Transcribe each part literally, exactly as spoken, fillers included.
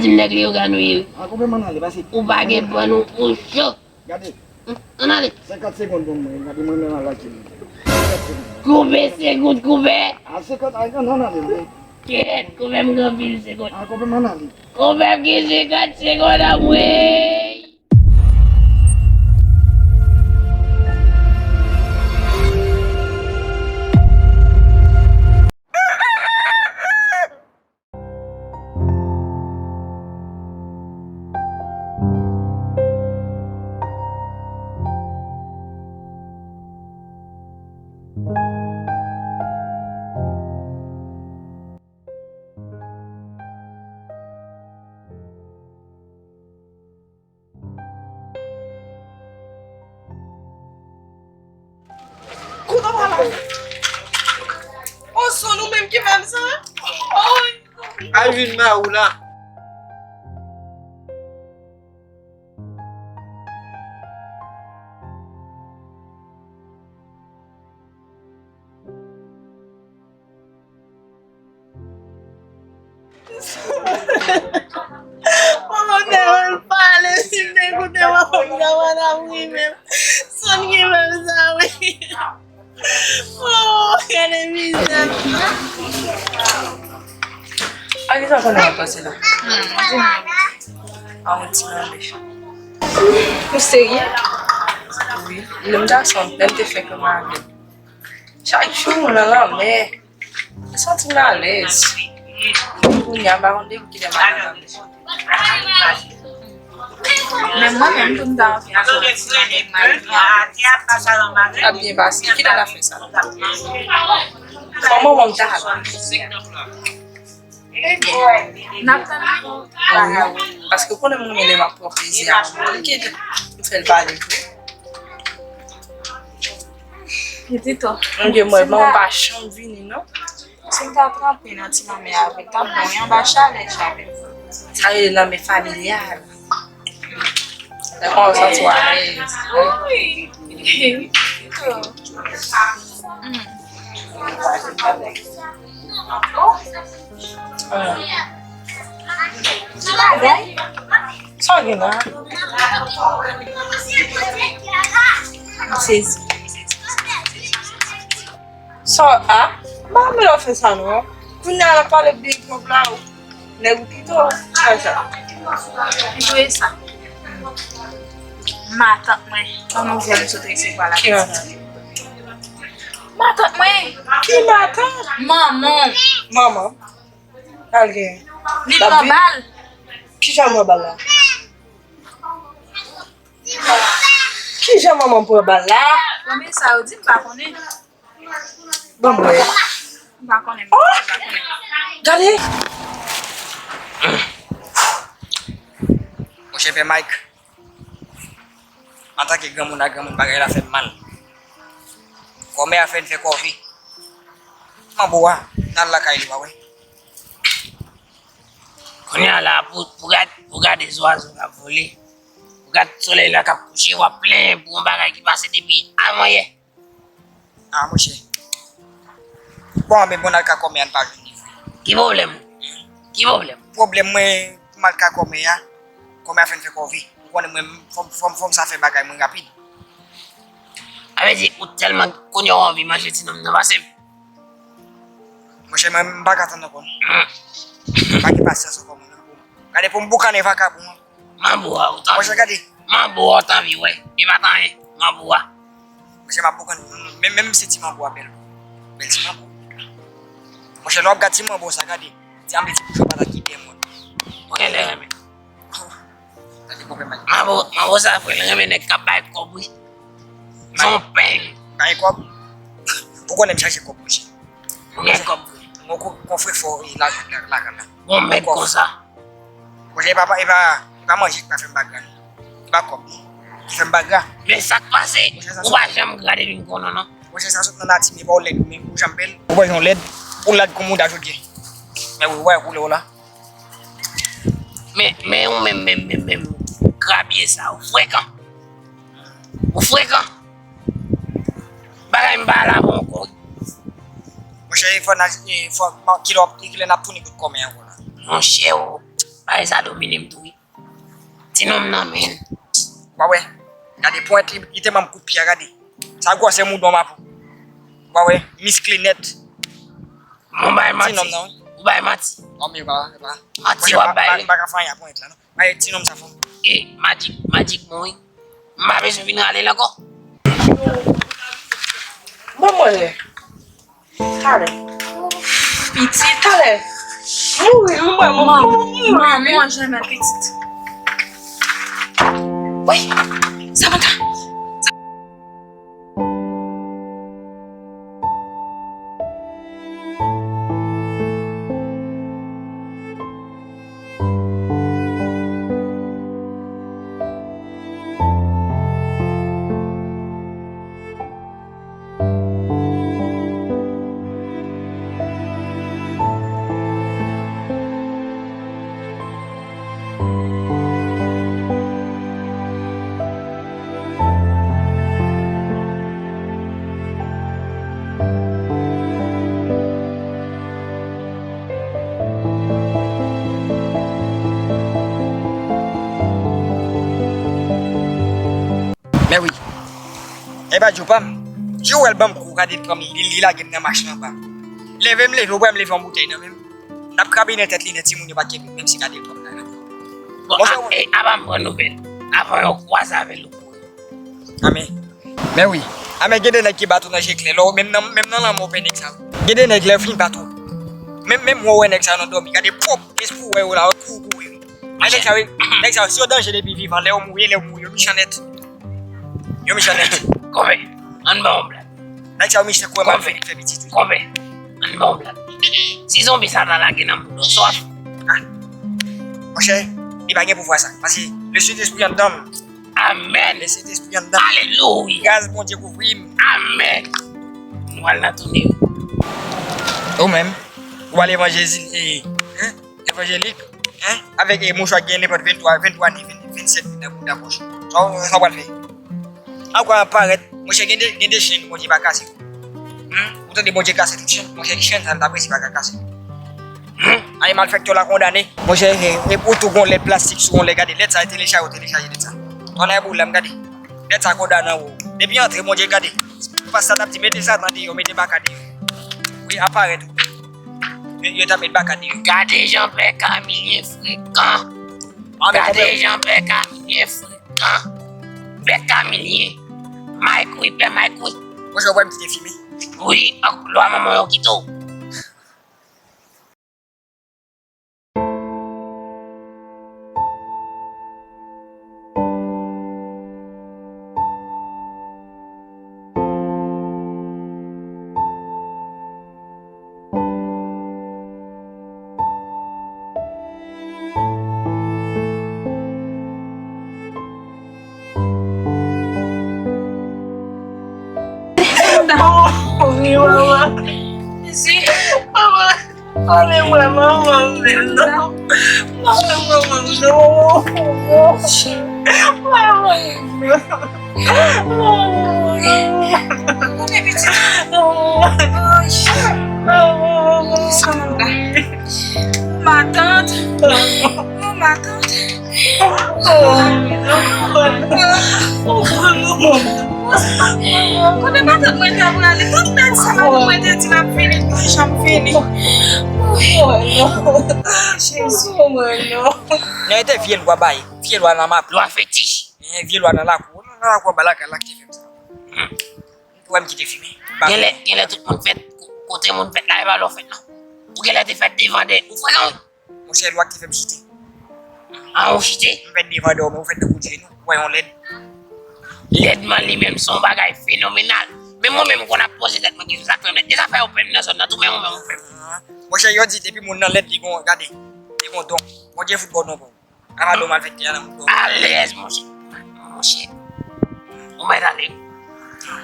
Ti nèg Leyogàn ou ye. A, koupe m ann ale, pase. Ou pa gen pann ou, ou cho. Gade. Ann ale. Senkant segonn pou mwen, gade mwen menm avèk li. Senkant segonn. Koupe, segonn, koupe. A, senkant, a, ann ale, wi. Kèt, koupe m gen anpil segonn. A, koupe m ann ale. Koupe m gen senkant segonn, anmwey. Kote w pral la? O, Son, ou menm ki fè m sa? Oy! Al vin ba ou la. Mwen te konn pale, si m te koute mwen, mwen ta pa t ap ri menm. Son ki fè m sa, wi. Oh, gade mizè. A kisa w konnen mwen pase la? Hmm, di mwen. A yon ti mande. Ou serye? Wi. Lè m gason, lè m te fenk marye. Chak jou, m nan lanmè. M santi m alèz. Kounye a, m pa konn depi kilè m al nan lanmè. Men mwen menm tou m ta anvi fè yon ti lanmè m marye. L ap byen pase. Kilè n ap fè sa? Kòman w ta al? Ebyen, n ap tann li. Wi, paske w konnen m renmen lè m ap pran plezi a moun. Kite m fè l pale vre. Pitit o. Mon Dye, mwen, mwen pa janm vini, non. Si m ta tranpe nan ti lanmè a vre, t ap bon, wi, anba chalè, chalè. Sa rele lanmè familyal. Sa fè w santi w alèz. Wi. Pitit o. Mm. Ki bagay? Sa w gen la? M sezi. Sa w, a? M pa renmen lè w fè sa non. Kounye a l ap pale de kòb la, nèg ou kite w. Sa sa? Li dwe sa. Matant mwen, yon nouvèl m sot resevwa la. Ki matant? Matant mwen. Ki matant? Manman. Manman. Al gen. Li pran bal. Kijan l pran bal la? Kijan manman m pran bal la? Konbyen sa yo di m pa konnen. Ban m wè. M pa konnen, m pa konnen. Gade. Monchè Pè Mike, antanke granmoun ak granmoun, bagay la fè m mal. Kòmè a fè n fè kòve. Manbo a, n al lakay li, w a wè. Kounye a la, pou, pou gad-, pou gade zwazo k ap vole, pou gad solèy la k ap kouche, w ap plenyen pou yon bagay ki pase depi avanyè. A, monchè. Bon, anben, bon, n al ka kòmè a, n pa jwenn li vre. Ki pwoblèm? Ki pwoblèm? Pwoblèm mwen, pou m al ka kòmè a, kòmè a fè n fè kòve. Ou konnen mwen, fò m, fò m, fò m sa fè bagay mwen rapid. A vle di, ou tèlman kounye a w anvi manje ti nonm nan pase m. Monchè, mwen, m pa ka tann ankò non. M pa gen pasyans ankò mwen non. Gade pou m boukannen vakabon an. Manbo a, ou t anvi. Monchè, gade. Manbo a, ou t anvi wè. E pa t anyen. Manbo a. Monchè, m ap boukannen. Menm, menm si ti manbo a bèl. Bèl ti manbo. Monchè, lè w ap gad ti manbo sa, gade. Ti anvi ti bouchon patat ki dèyè mòn. Ou genlè renmen. Gade pwoblèm la. Manbo, manbo sa, frè, l renmen nèg k ap bay kòb, wi. Son peng. Bay kòb? Ou konnen m chache kòb, monchè. Ou gen kòb, wi. Mwen ko-, konfre fò, e, la, la, la, la. Bon, mèt konsa. Monchè, e pa, e pa, e pa manje ki pa fè m pa gra. E pa kòb ki fè m pa gra. Men sa k pase, ou pa janm gra depi m konnen w, non. Monchè, sa sot nan nati m, e pa w lèd, ou menm, ou janm bèl. Ou pa janm lèd, ou lad kon mouda jodi a. Men wi, ou wè koulè w la. Men, men ou menm, menm, menm, menm, krabye sa, ou frekan. Ou frekan. Bagay m pa la pou ankò. Monchè, e fò n al, e fò, kilè, kilè n ap tounen kote kòmè ankò la? Monchè, ou, Bagay sa domine m tou wi. Ti nonm nan men. W a wè. Gade pwent li, li te ban m kout pye a, gade. Sa gwosè moudon mapou. W a wè, miskle nèt. Mwen bay manti. Ti nonm nan, wi. Ou bay manti. Manti w ap bay li. M pa ka fè anyen a pwent la, non. Bay ti nonm sa fò. E, Magic, Magic bon wi. M pa bezwen vin rale l ankò. Bon, mwen lè. Talè. Pitit, talè. Mouri, mwen, mwen, mwen, mwen, mwen, pitit. Wi, Samantha. Mèwi. E pa Djoupa m. Djouwèl ban m kou, gade l pran m, li, li lage m nan machin anba. Leve m leve, ou wè m leve yon boutèy nan men m. N ap krabinen tèt li nèt, timoun yo pa kenbe, menm si gade l pran m nan men. Bon, monchè, a, e, apa m pran nouvèl. Avan yo kwaze avè l, ou kouri. Amè. Mèwi. Amè, gen de nèg ki bat ou nan je klè. Lò, menm nan, menm nan lanmò, ou pè nèg sa yo. Gen de nèg lè yo fin bat ou. Menm, menm wè, wè nèg sa yo nan dòmi. Gade pwòp, espri w wè yo la, ou kouri, kouri. Ay, nèg sa yo, nèg sa yo, se yon danje depi vivan. Lè yo mouri, lè yo mouri, yo mechan nèt. Yo mechan nèt. Konpè, ann ban yon blag. Nèg sa yo mechan, kwè m ap fè pitit wi. Konpè, ann ban yon blag. Si zonbi sa ta lage nan bouda w, sa w ap fè? Ah. Monchè, li pa gen pouvwa sa. Paske le Sentespri anndan m. Amèn. Le Sentespri anndan m. Alelouya. Gras Bondye kouvri m. Amèn. Nou al nan tounen. Ou menm, ou al evanjezi-, e, en, evanjelik, en, avèk, e, mouchwa ki gen nenpòt venntwa, venntwa ni, venn, vennsèt ni nan bouda pòch. Sa w, sa w pral fè? Ankò ap parèt, monchè, gen de, gen de chenn Bondye pa kase. Hmm? Ou tande Bondye kase tout chenn, monchè, chenn sa l ta prese pa ka kase. Hmm? Ay, malfektè la kondane. Monchè, e, e, ou tou gon lèt plastik sou yon lè, gade, lèt sa, telechaje, ou telechaje lèt sa. Tonnè boule m, gade. Lèt sa kondane ou. Depi antre, Bondye, gade. Pas sa t ap di, mete Satan deyò, mete baka deyò. Wi, ap parèt ou. Yo, yo t ap met baka deyò. Gade jan pè Kamilyen frekan. Gade jan pè Kamilyen frekan. Pè Kamilyen. Mike wi, pè Mike wi. Monchè, ou wè m kite fimen. Wi, ak lwa manman yo kite w. Mama, mama. Mama. Pale mwen, manman m vle non. Pale manman m non. Manman m non. Manman m non. Kote pitit? Ay. Manman m. Matant. Matant. Kote matant mwen te prale? Tout dat sa matant mwen te di l ap vini, li pa janm vini. Jezi. Nan ete vye lwa bay, vye lwa nan map. Lwa fetich. Vye lwa nan lakou. Nan lakou anba lakay la ki te fè m sa. Ou wè m kite fimen. Genlè, genlè tout moun fèt, kote moun fèt la, e pa la w fèt non. Ou genlè te fèt devan dèyè. Ou frekan wi. Monchè, lwa ki fè m chite. A, ou chite? M fèt devan dòmi, ou fèt nan kout jenou. Ou wè yon lèd. Lèdman li menm se yon bagay fenomenal. Men mwen menm, m konn ap poze tèt mwen kesyon, sa k fè m lèd? Deja fè yo pè m nan zòn nan tou, men mwen menm, ou pè m. Monchè, yo di depi moun nan lèd, li gon, gade, li gon don. Bondye fout ba w don pa w. Ala do malfektè a nan moun. Alèz, monchè. Monchè. Ou mèt ale.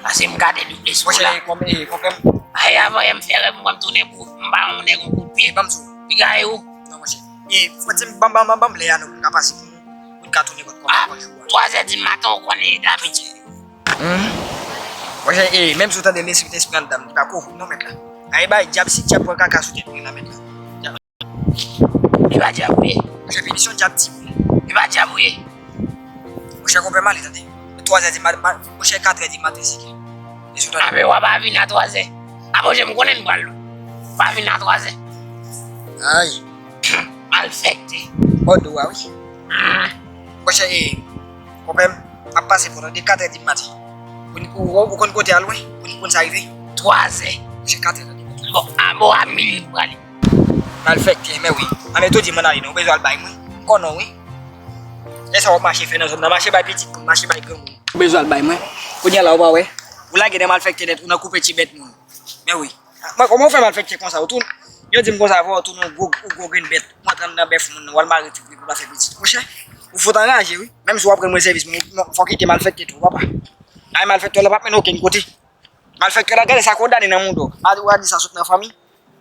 Pase m gade doub lespri la. Monchè, konpè, konpè m. Ay, avan yè m fè rèv, m pran m tounen pou m ba yon nèg yon kout pye. Ban m sou. Piga e ou. Non, monchè. E, fò di m, ban, ban, ban, ban m lè a non, pou m ka pase pou nou. Pou n ka tounen kot kòman pou jou a. Twazè di maten, ou konnen, dabitid. Hmm. Monchè, e, menm si w tande lespri, lespri anndan m, li pa kouvri w non, mèt la. Ay, bay, dyab, si dyab pran kaka sou tèt mwen la, mèt la. Dyab. Li pa dyab ou ye. Monchè, pinisyon dyab ti wi. Li pa dyab ou ye. Monchè, konpè m ale, tande. Twazè di mat, mat, monchè, katrè di maten, se ke. Mesye, tande. Amen, w a pa vin a twazè. A, monchè, m konnen n pral lwen. W a pa vin a twazè. Ay. Malfektè. Bò do a, wi. Ah. Monchè, e, konpè m, m ap pase pou tande katrè di maten. Ou, ou, ou konn kote a lwen? Ou konn sa rive? Twazè. Monchè, katrè di maten. Bon, a, bon, a mil m prale. Malfektè, men wi. Ann tou di m ann ale non, ou bezwen al bay mwen. M konnen w, wi. Lè sa w ap mache fè nan zòn nan, mache bay pitit moun, mache bay granmoun. Ou bezwen al bay mwen. Kounye a la, ou pa wè. Ou lage nan malfektè nèt, ou nan koupe ti bèt moun. Men wi. Mwen, kòman w fè malfektè konsa? Ou tou, yo di m konsa, fò w tounen yon gwo, yon gwo grenn bèt. Ou antre anndan bèf moun nan, w al mare tout li pou l pa fè pitit. Monchè, ou fout anraje, wi. Menm si w ap rann mwen sèvis, men w, fò w kite malfektè tou, papa. Ay, malfektè la p ap mennen okenn kote. Malfektè la, gade sa kondane nan mouda w. A, ou a di sa sot nan fanmi?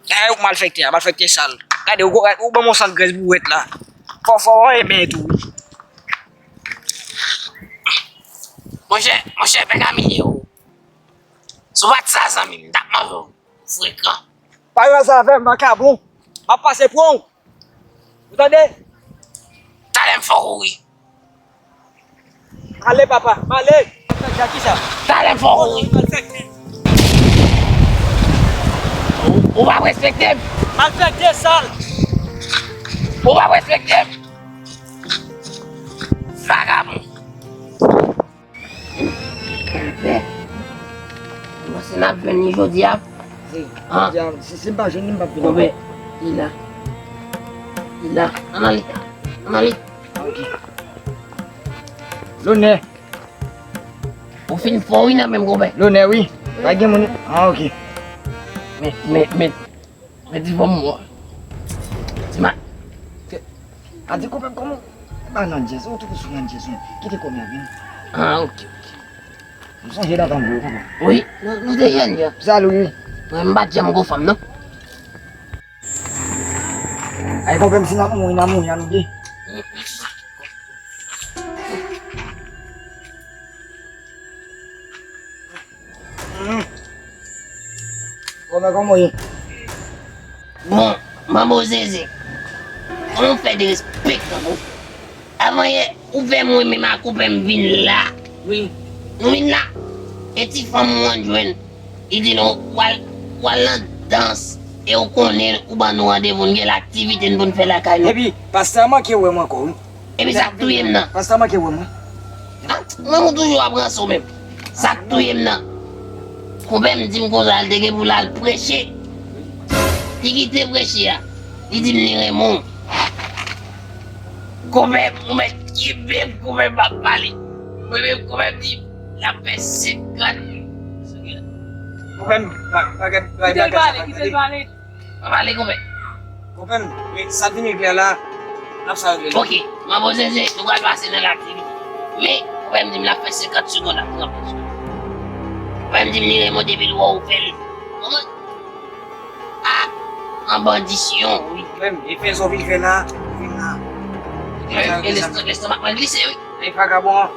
Gade ou malfektè a, malfektè sal. Gade, ou, ou ban m yon sant grès bourèt la. Fò, fò, fò, e ben tou. Monchè, monchè, pè Kamilye, o. Si w pa t sa, zanmi m, m t ap manje w. Frekan. Pa yon zafè, makabon. M ap pase pran w. Ou tande? Talè m fò kouri. Ale, papa, m ale. Jaki sa? Talè m fò kouri. Ou, ou p ap respekte m. Malfektè sal. Ou p ap respekte m. Vagabon. Konpè, m panse n ap jwenn li jodi a. An? Jodi a, si, si m pa jwenn li, m p ap vin ankò. Konpè, li la. Li la. Ann ale. Ann ale. Ok. Lonè. Ou fin fò wi nan men m, konpè. Lonè, wi. Pa gen moun. Ah, ok. Men, men, men. Men ti fanm mwen. Ti ma. A di konpè m kòman? Ba nan jazz, ou toujou sou nan jazz, wi. Kite kòm nan vin. Ah, ok, ok. M sonje nan tanbou, konpè. Wi, nou, nou te jèn, jan. Sa lou, wi. Mwen, m pa t janm gon fanm, non. Ay, konpè m, si n ap mouri, n a mouri, an nou de. Kòman, kòman w ye? Bon, manbo Zeze, kòman w fè derespektan konsa? Avan yè, ou fè mwen menm ak ou fè m vin la. Wi. Nou vin la. E ti fanm ou an jwenn. Li di nou, w al, w al nan dans. E ou konnen ou ban nou randevou, n gen laktivite n pou n fè lakay nou. Epi, pastè a manke wè m ankò, wi. Epi sa k touye m nan. Pastè manke wè mwen. Ah, mwen, ou toujou ap ranse w menm. Sa k touye m nan. Konpè m di m konsa, l te gen pou l al preche. Li kite preche a. Li di m li renmen w. Konpè m, ou mèt kenbe m, konpè m p ap pale. Konpè m, konpè m di l ap fè senkant. Konpè m, pa, pa, pa, kite l pale, kite l pale. Pa pale, konpè. Konpè m, men sa t vin klè la, n ap sa regle l. Ok, manbo Zeze, nou pral pase nan laktivite. Men, konpè m di m l ap fè senkant segonn ap tranpe sou li. Konpè m di m li renmen w depi l wè w fè l. Kòman? Ah, an bandisyon, wi. Konpè m, e fè sa w vin fè la, vin la. E, e leston-, lestomak mwen glise, wi. E vagabon an,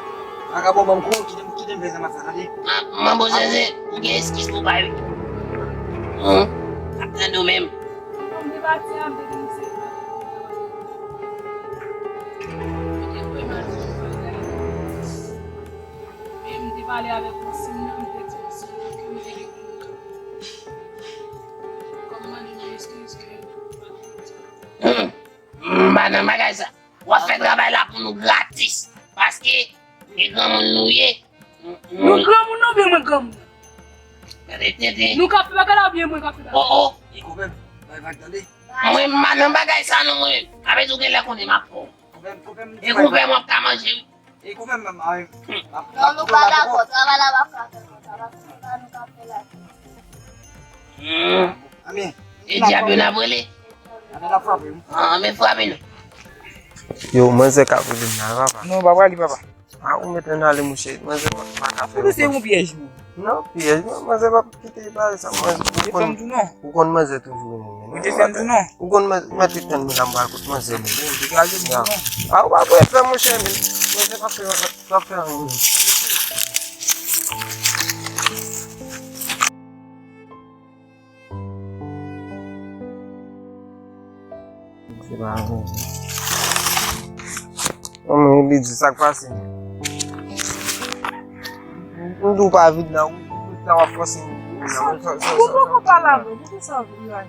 vagabon ban m kou, kite m, kite m fè sa m ap fè, tande. Ah, manbo Zeze, ou gen eskiz pou bay, wi. Hum, ap tande w menm. Hum, m pa nan bagay sa. W ap fè travay la pou nou gratis. Paske e granmoun nou ye. Nou granmoun nou byen mwen granmoun. Gade tenten. Nou ka fè bagay la byen mwen ka fè bagay. Oh, oh. E konpè m, bay vag tande. Mwen m pa nan bagay sa non mwen. Sa vle di w genlè konnen m ap fè w. Konpè m, konpè m. E konpè m w ap ka manje wi. E konpè m, m ap, m ap. Non, nou pa dakò. Travay la pa fè avè nou. Travay la nou ka fè la. Hmm. Amen. E dyab yo n ap rele? Amen, n ap frape wi. Ah, men frape nou. Yo, manzè ka vin la, papa. Non, papa li, papa. Ah, ou mete n ale, mouche. Manzè pa, pa ka fè. Ou se yon pyèj, wi. Non, pyèj, non, manzè pa kite pale sa, manzè. Ou konn, ou konn manzè toujou renmen men. Ou konn manzè, mèt tann mwen la, m pral kot manzè men. Ah, ou pa pou fè, mouche, men. Manzè pa fè, pa fè anyen. Se Mwen, li di sa k pase. M di w pa vin nan wout la, w ap fòse m vin nan. Ou poko pale avè m, poukisa w vin la?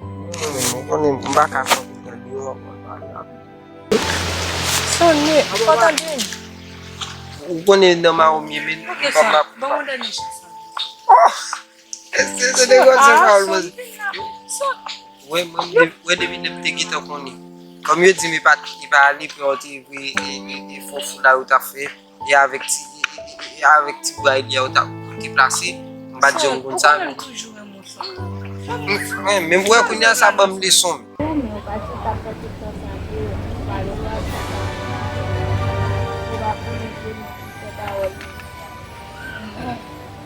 Ou konnen m pa ka sòti nan deyò, mwen pale avè w. Sonny, ou pa tande m? Ou konnen nan mawon m ye, men m pa. Ok, Sonny, ban m yon dènye chans. Oh! Se, se, se negosye sa w poze. Wè, mwen, de-, wè, depi lè m te gentan konnen. Kòm yo di m, e pa, e pa ale pran, te vre, e, e, e fò fou la yo t ap fè, e avèk ti, e, e, e, e avèk ti bwa Elia yo t ap deplase, m pa t janm konn sa. Ou konnen m toujou renmen w, Sonny. Mwen, men m wè kounye a sa ban m leson. Ou, men w pa ti t ap fè tout tan sa deyò, ou pa gen pral sa. Ou pa konnen ke nou fè pawòl.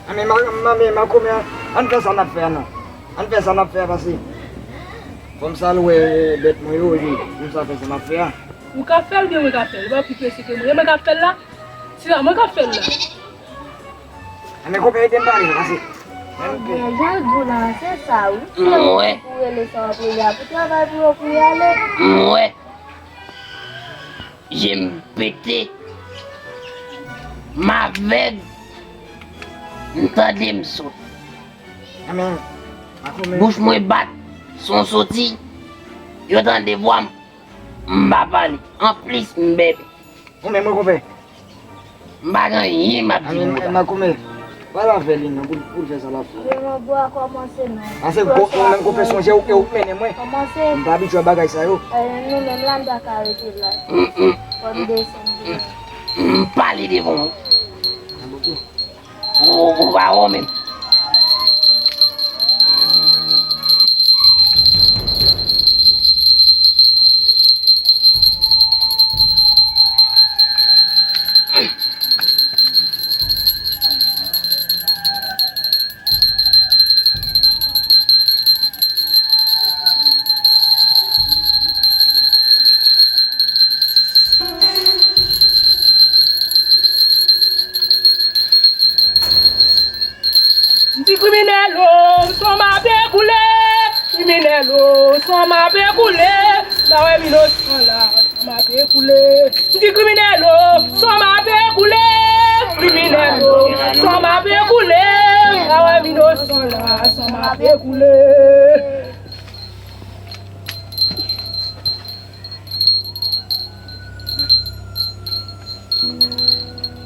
A, men ma, ma, men makomè, ann fè sa n ap fè a non. Ann fè sa n ap fè a pase. Kòm sa l wè bèt mwen yo, epi nou sa fè sa n ap fè a. Ou ka fè l, byen mwen ka fè l. Ou pa pi prese ke mwen. E mwen k ap fè l la. Se la, mwen k ap fè l la. A, men konpè ede m pale non, pase. Byen, jan l di w la, se sa wi. Mwen. Ou rele sa w ap rele a pou travay pou yo pou y ale. Mwen. Je m pete. M avèg. M tande m sot. Bouch mwen bat. Son soti. Yo tande vwa m. M pa pale. Anplis, m bèbè. Ou menm, wi, konpè. M pa gen anyen m ap di pou ou la. Makomè, pale avè li non, pou, pou l fè sa l ap fè. Demen bwa kòmanse non. Pase ou menm konpè sonje ou, e ou k mennen mwen. Kòmanse. M pa abitye a bagay sa yo. E, nou menm la, m ta ka rete la. Fò m desann deja. M pale devan ou. Ou, ou pa wè w menm. M di kriminèl o, san m ape koule. Kriminèl o, san m ape koule. M pa wè m inosan la, san m ape koule. M di kriminèl o, san m ape koule. Kriminèl o, san m ape koule. M pa wè m inosan la, san m ape koule.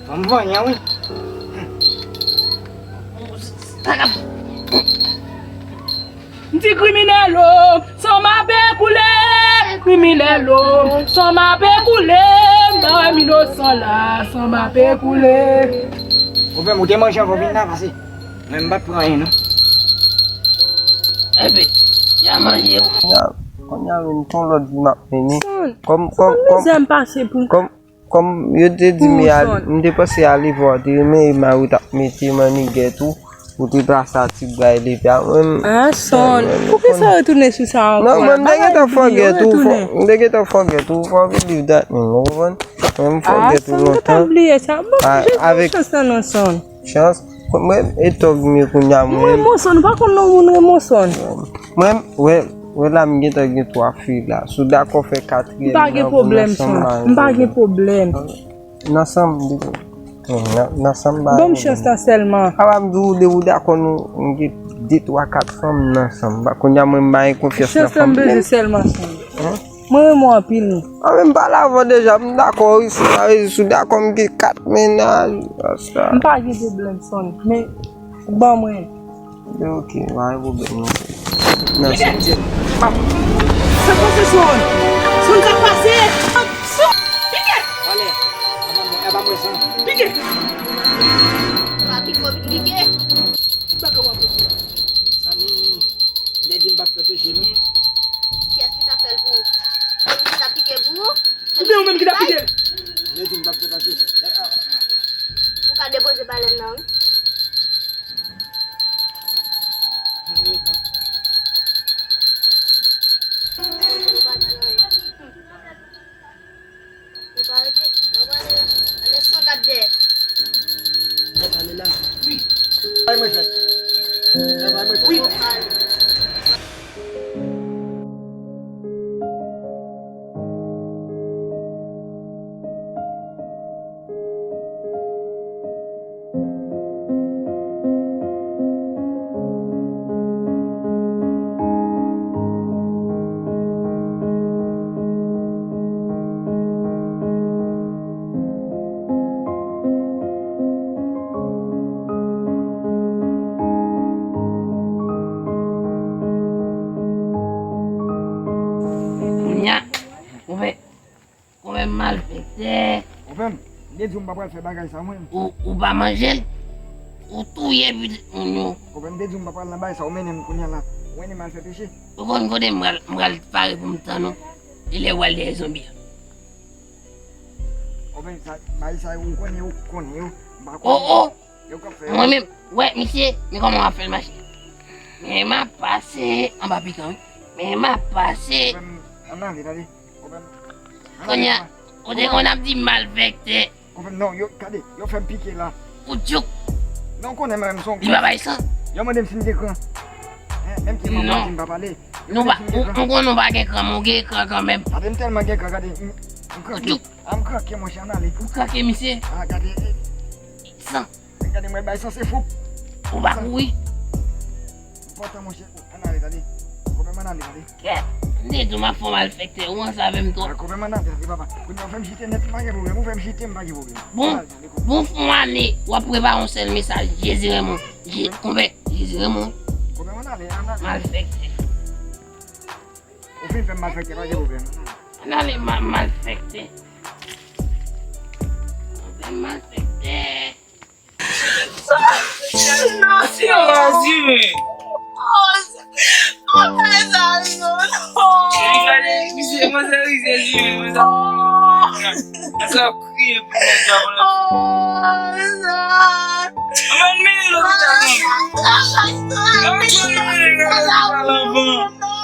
Fanm vanyan, wi. M di kriminèl o, san m ape koule. Kriminèl o, san m ape koule. M pa wè m inosan la, san m ape koule. Ou menm, ou te manje anvan w vin la, pase. Mwen, m pa t pran anyen, non. Enben, y a manje. Kounye a, kounye a, menm ton lòt vi m ap mennen. Kòm, kòm, kòm, mizè m pase pou kòm, kòm yo te di m, m te panse a leve w te renmen, e mari w t ap mete mannigèt ou, ou te plase a ti bwa e leve a. Mwen, a, Son, poukisa w retounen sou sa ankò? Non, mwen, m te gentan fòget ou, m te gentan fòget ou, fò w believe that, men, ou konprann? Mwen, m fòget ou lontan. A, Son, m te bliye sa. Bon, Jezi, chans lan non, Son. Chans. Mwen, e tòg m ye kounye a, mwen. Mwen, Son, ou pa konn non moun renmen w, Son. Mwen, wè, wè la, m gentan gen twa fi la. Si w dakò fè katriyèm nan pou m ansanm, m pa gen pwoblèm. Nan sanm, nan, nan sanm, ba. Ban m chans la sèlman. Apa m di w, depi w dakò nou, m gen de, twa, kat fanm nan sanm. Ba, kounye a, mwen, m pa gen konfyans nan fanm. Chans la m bezwen sèlman, Son. Mwen renmen w anpil. Mwen menm pale avè w deja, m dakò wi, si w ta rezi, si w dakò m gen kat mennaj, basta. M pa gen pwoblèm, Son, men ban mwen. Men ok, pa gen pwoblèm non. Mèsi. Sa k pase, Son? Son, sa k pase? Son, pike! Pale, aba mwen, aba mwen, Son. Pike! Pa pike, pike! Ki bagay w ap di la? Zanmi, lè di m p ap fè peche, non. Kiyès ki t ap fè l pou ou? Se li ki t ap pike pou ou? Oubyen ou menm ki t ap pike l? Lè di m p ap fè peche. Ou ka depoze balèn nan, wi. Poze ou pa di anyen. Ou pa rete, lè w prale, ale san gad dèyè. Lè w prale la. Wi. Bay mwen fèt. Lè w prale mwen fèt. Wi. Ou prale. Malfektè. Konprann? M te di w m pa pral fè bagay sa mwen. Ou, ou pa manje l? Ou touye pitit moun yo. Konprann? M te di w m pa pral nan bagay sa, ou mennen m kounye a la. Ou mennen m al fè peche. Ou konn kote m pral, m pral pare pou m tann ou. E lè w al dèyè zonbi a. Konprann? Sa, bagay sa yo, ou konnen yo, ou konnen yo. M pa konnen. Oh, oh! Yo k ap fè yo. Mwen menm, wè, misye, men kòman w ap fè l mache. Men m ap pase anba pikan, wi. Men m ap pase. Konprann? Ann ale, tande. Konprann? Ann ale, kounye a, papa. Ou te konn ap di malfektè. Konprann? Non, yo, gade, yo fè m pike la. Ou djouk. Non, ou konnen mwen menm se yon. Li pa bay san. Yo mande m si m gen kran. Hein, menm ke manman di m pa pale. Yo mande m si m gen kran. Nou pa, ou, ou konnen w pa gen kran, men w gen kran kanmenm. Gade, m tèlman gen kran, gade, m, m krake. Ou djouk. A, m krake, monchè, ann ale. Ou krake, misye. A, gade. San. Gade mwen bay san se fou. Ou pa kouri. Enpòtan, monchè. Ann ale, tande. Konprann, ann ale, tande. Kèt. M te di w m ap fè w malfektè. Ou ranse avè m twòp. A, konprann, ann ale, tande, papa. Kounye a ou fè m chite nèt, m pa gen pwoblèm. Ou fè m chite, m pa gen pwoblèm. Bon, ann ale, tande, konprann. Bon, fè w ale, w ap prepare yon sèl mesaj. Jezi renmen w. Je, konpè, Jezi renmen w. Konprann, ann ale, ann ale. Malfektè. Ou fin fè m malfektè, pa gen pwoblèm. Ann ale, ma-, malfektè. Ou fè m malfektè. Sa, non, se yon razire. Oh, se, oh, fè sa, non, non. Li gade, misye, mwen se rizye, rizye, mwen sa. Mwen sa ap kriye pou mwen, sa, mwen. Oh, sa. Ann mennen l lopital, non. Ann mennen l lopital, anvan.